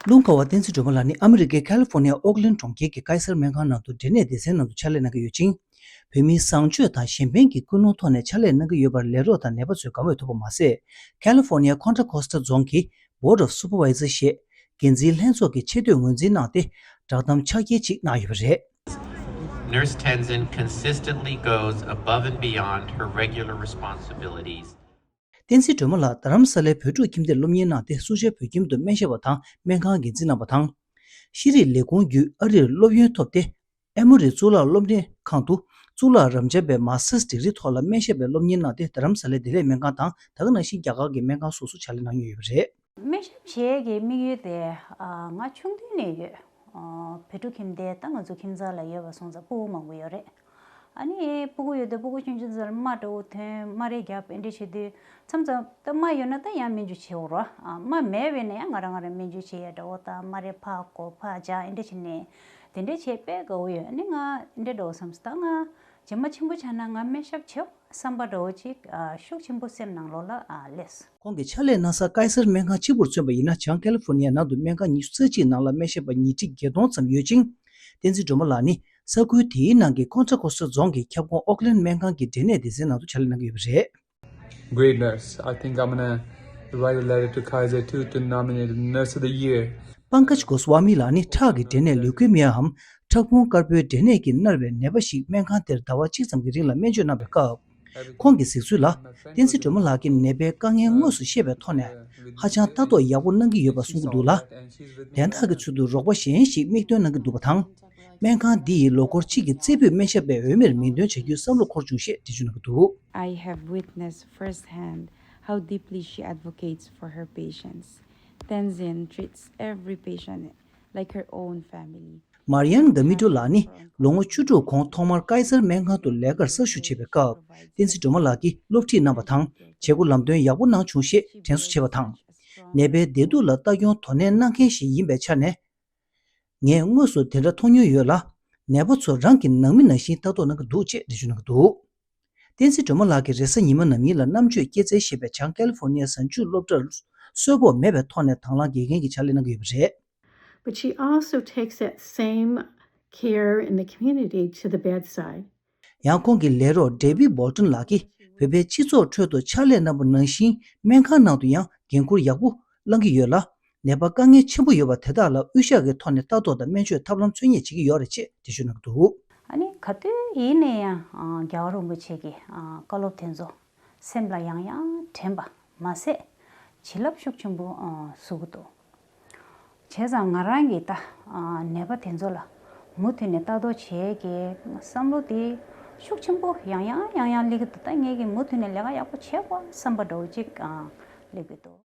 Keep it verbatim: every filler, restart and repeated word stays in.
རླུང་ཁ་བ་བསྟན་འཛིན་སྒྲོལ་མ་ལགས་ནི་ཨ་མི་རི་ཀའི་ཁ་ལི་ཧྥོ་ནི་ཡ་ཨོག་ལན་གྲོང་ཁྱེར་གྱི་ཀའི་སར་སྨན་ཁང་ནང་དུ་འབྲས་ནད་སྡེ་ཚན་ནང་དུ་ཕྱག་ལས་གནང་གི་ཡོད་ཅིང་། བོད་མིའི་བཟང་སྤྱོད་དང་གཞན་ཕན་གྱི་ཀུན་སློང་ཐོག་ནས་ཕྱག་ལས་གནང་གི་ཡོད་པར་ལས་རོགས་དང་ནད་པ་ཚོས་དགའ་མོས་ཐོབ་པ་མ་ཟད། ཁ་ལི་ཧྥོ་ནི་ཡ་ཁོན་ཊ་ཀོ་སི་ཊ་རྫོང་གི་Board of Supervisors ཞེས་འགན་འཛིན་ལྷན་ཚོགས་ཀྱི་ཆེ་བསྟོད་ངོས་འཛིན་གནང་སྟེ། བསྒྲགས་གཏམ་ཕྱག་འཁྱེར་ཅིག་གནང་ཡོད་པ་རེད། Nurse Tenzin consistently goes above and beyond her regular responsibilities. བསྟན་འཛིན་སྒྲོལ་མ་ལགས་རྡ་རམ་ས་ལའི་བོད་ཕྲུག་ཁྱིམ་སྡེར་སློབ་གཉེར་གནང་སྟེ་སུ་ཇཱ་བོད་ཁྱིམ་དུ་སྨན་ཞབས་པ་དང་སྨན་ཁང་འགན་འཛིན་གནང་བ་དང་། ཤེས་རིག་ལས་ཁུངས་བརྒྱུད་ཨ་རིར་སློབ་ཡོན་ཐོབ་སྟེ། ཨེ་མོ་རི་གཙུག་ལག་སློབ་གཉེར་ཁང་དུ་གཙུག་ལག་རབ་འབྱམས་པའི་མ་སི་ཊར་ཌིག་རི་ཐོག་ལ་སྨན་ཞབས་པའི་སློབ་གཉེར་གནང་སྟེ། རྡ་རམ་ས་ལའི་བདེ་ལེགས་སྨན་ཁང་དང་། ད་ག་ནང་བཞིན་རྒྱ་གར་གྱི་སྨན་ཁང་སོགས་སུ་ཕྱག་ལས་གནང་མྱོང་ཡོད་པ་རེད། སྨན་ཞབས་བྱེད་ཀྱི་དམིགས་ཡུལ་དེ་ཨ་ང་ཆུང་དུས་ནས་ཡོད། ཨ་བོད་ཕྲུག་ཁྱིམ་སྡེ་ད་ང་ཚོ་ཁྱིམ་ཚང་ལ་ཡོད་པ་སོང་ཙང་སྤུ་གུ་མང་པོ་ཡོད་རེད། ཨ་ནི་སྤུ་གུ་ཡོད་དུས་སྤུ་གུ་ཆུང་ཆུང་ཚོ་ལ་རྨ་འདྲ་བོ་ཐོན། རྨ་རས་རྒྱབ། ཨེ་འདྲ་བྱེད་དུས་མཚམས་མཚམས་ད་རྨ་ཡོད་ན་ད་ཡང་སྨན་བཅོས་བྱེད་འོ་ར། ཨ་རྨ་མེད་པས་ན་ཡང་ང་རང་ང་རང་སྨན་བཅོས་བྱེད་ཡ་འདྲ་བོ་དང་། རྨ་རས་ཕར་བསྐོར་ཕར་སྦྱར། ཨེ་འདྲ་བྱས་ནས་དེ་འདྲ་བྱས་དཔེ་དགའ་བོ་ཡོད། ཨ་ནི་ང་ཨེ་འདྲ་འདྲ་བོ་བསམ་སོང་། ད་ང་རྗེས་མ་ཆེན་པོ་ཆགས་ན་ང་སྨན་ཞབས་བྱེད་བསམ་པ་འདྲ་བོ་ཅིག་ཨ་ཤུགས་ཆེན་པོ་སེམས་ནང་ལོགས་ལ་ཨ་སླེབས་སོང་། ཁོང་གི་ཕྱག་ལས་གནང་ས་ཀའི་སར་སྨན་ཁང་གཅིག་པུར་མཚོན་པ་ཡིན་ན། བྱང་ཀ་ལི་ཧྥོ་ནི་ཡ་ནང་དུ་སྨན་ཁང་ཉི་ཤུ་རྩ་གཅིག་ནང་ལ་སྨན་ཞབས་པ་ཉིས་ཁྲི་བརྒྱད་སྟོང་ཙམ་ཡོད་ཅིང་། བསྟན་འཛིན་སྒྲོལ་མ་ལགས་ནི་ས་ཁུལ་དེའི་ནང་གི་ཀོན་ཊ་ཀོ་སི་ཊ་རྫོང་གི་ཁྱབ་ཁོངས་ཨོག་ལན་སྨན་ཁང་གི་འབྲས་ནད་སྡེ་ཚན་ནང་དུ་ཕྱག་ལས་གནང་གི་ཡོད་པ་རེད། Great nurse. I think I'm gonna write a letter to Kaiser too to nominate a nurse of the year. པང་ཀཇ་གོ་སི་ཝཱ་མི་ལགས་ནི་ཁྲག་གི་འབྲས་ནད་ལུ་ཀེ་མི་ཡའམ་ཁྲག་ཕུང་དཀར་པོའི་འབྲས་ནད་ཀྱིས་མནར་བའི་ནད་པ་ཞིག་སྨན་ཁང་དེར་ཟླ་བ་གཅིག་ཙམ་གྱི་རིང་ལ་སྨན་བཅོས་གནང་བའི་སྐབས། ཁོང་གིས་གཟིགས་ཚུལ་ལ། བསྟན་འཛིན་སྒྲོལ་མ་ལགས་ཀྱིས་ནད་པའི་དཀའ་ངལ་དངོས་སུ་ཤེས་པའི་ཐོག་ནས། ཧ་ཅང་ལྟ་རྟོག་ཡག་པོ་གནང་གི་ཡོད་པ་གསུང་གི་འདུག་ལ། དན་རྟགས་ཀྱི་ཚུལ་དུ་རོགས་པ་གཞན་ཞིག་མིག་སྟོན་གནང་གི་འདུག་པ་དང་། སྨན་ཁང་འདི་ཡི་ལོ་འཁོར་གཅིག་གི་རྩེ་ཕུད་སྨན་ཞབས་པའི་འོས་མིར་མིང་འདོན་བྱ་རྒྱུའི་བསམ་བློ་འཁོར་བྱུང་ཞེས་འགྲེལ་བརྗོད་གནང་གི་འདུག། I have witnessed firsthand how deeply she advocates for her patients. Tenzin treats every patient like her own family. མར་ཡན་ག་མི་ཏྲོ་ལགས་ནི་ལོ་ངོ་བཅུ་དྲུག་གོང་ཐོག་མར་ཀའི་སར་སྨན་ཁང་དུ་ལས་ཀར་གསར་ཞུགས་བྱེད་པའི་སྐབས། བསྟན་འཛིན་སྒྲོལ་མ་ལགས་ཀྱིས་སློབ་ཁྲིད་གནང་བ་དང་། བྱེད་སྒོ་ལམ་སྟོན་ཡག་པོ་གནང་བྱུང་ཞེས་དྲན་གསོ་བྱས་པ་དང་། ནད་པའི་བདེ་སྡུག་ལ་ལྟ་སྐྱོང་དོ་ནན་གནང་མཁན་ཞིག་ཡིན་པའི་ཆ་ནས། ངས་དངོས་སུ་དེ་འདྲ་མཐོང་མྱོང་ཡོད་ལ། ནད་པ་ཚོ་རང་གི་ནང་མི་ནང་བཞིན་ལྟ་རྟོག་གནང་གི་འདུག་ཅེས་འགྲེལ་བརྗོད་གནང་གི་འདུག། བསྟན་འཛིན་སྒྲོལ་མ་ལགས་ཀྱིས་རེས་གཟའ་ཉི་མ་ནམ་ཡིན་ལ་རྣམ་དཔྱོད་སྐྱེད་ཚལ་ཞེས་པའི་བྱང་ཀ་ལི་ཧྥོ་ནི་ཡའི་གཟའ་མཇུག་སློབ་གྲྭར་གསོལ་ཕོགས་མེད་པའི་ཐོག་ནས་དང་བླངས་དགེ་རྒན་གྱི་ཕྱག་ལས་གནང་གི་ཡོད་པ་རེད། But she also takes that same care in the community to the bedside. ཡང་ཁོང་གི་ལས་རོགས་ཌེ་བིད་བོལ་ཊོན་ལགས་ཀྱིས་བོད་པའི་སྤྱི་ཚོགས་ཁྲོད་དུ་ཕྱག་ལས་གནང་པ་ནང་བཞིན་སྨན་ཁང་ནང་དུ་ཡང་འགན་འཁུར་ཡག་པོ་བླངས་ཀྱི་ཡོད་ལ། ནད་པ་དཀའ་ངལ་ཆེན་པོ་ཡོད་པ་དེ་དག་ལ་དབུལ་ཞྭ་གི་ཐོག་ནས་ལྟ་རྟོག་དང་སྨན་བཅོས་ཐབས་ལམ་འཚོལ་སྙེག་བྱེད་ཀྱི་ཡོད་རེད་ཅེས་འགྲེལ་བརྗོད་གནང་གི་འདུག། ཨ་ནི་ག་དུས་ཡིན་ནའི་ཡང་རྒྱལ་བ་རིན་པོ་ཆེ་གི་བཀའ་སློབ་དེ་ཚོ་སེམས་ལ་ཡང་ཡང་དྲན་པ་མ་ཟད། བྱིན་རླབས་ཤུགས་ཆེན་པོ་ཨ་བཟོ་གི་འདུག། བྱས་ཙང་ང་རང་གིས་ད་ཨ་ནད་པ་དེ་ཚོ་ལ་མུ་མཐུད་ནས་ལྟ་རྟོག་བྱེད་ཀྱི་བསམ་བློ་དེ་ཤུགས་ཆེན་པོ་ཡང་ཡང་ཡང་ཡང་སླེབས་ཀྱི་འདུག། ད་ངས་ཀྱིས་མུ་མཐུད་ནས་ལས་ཀ་ཡག་པོ་བྱེད་དགོས་བསམ་པ་འདྲ་བོ་ཅིག་ཨ་སླེབས་ཀྱི་འདུག།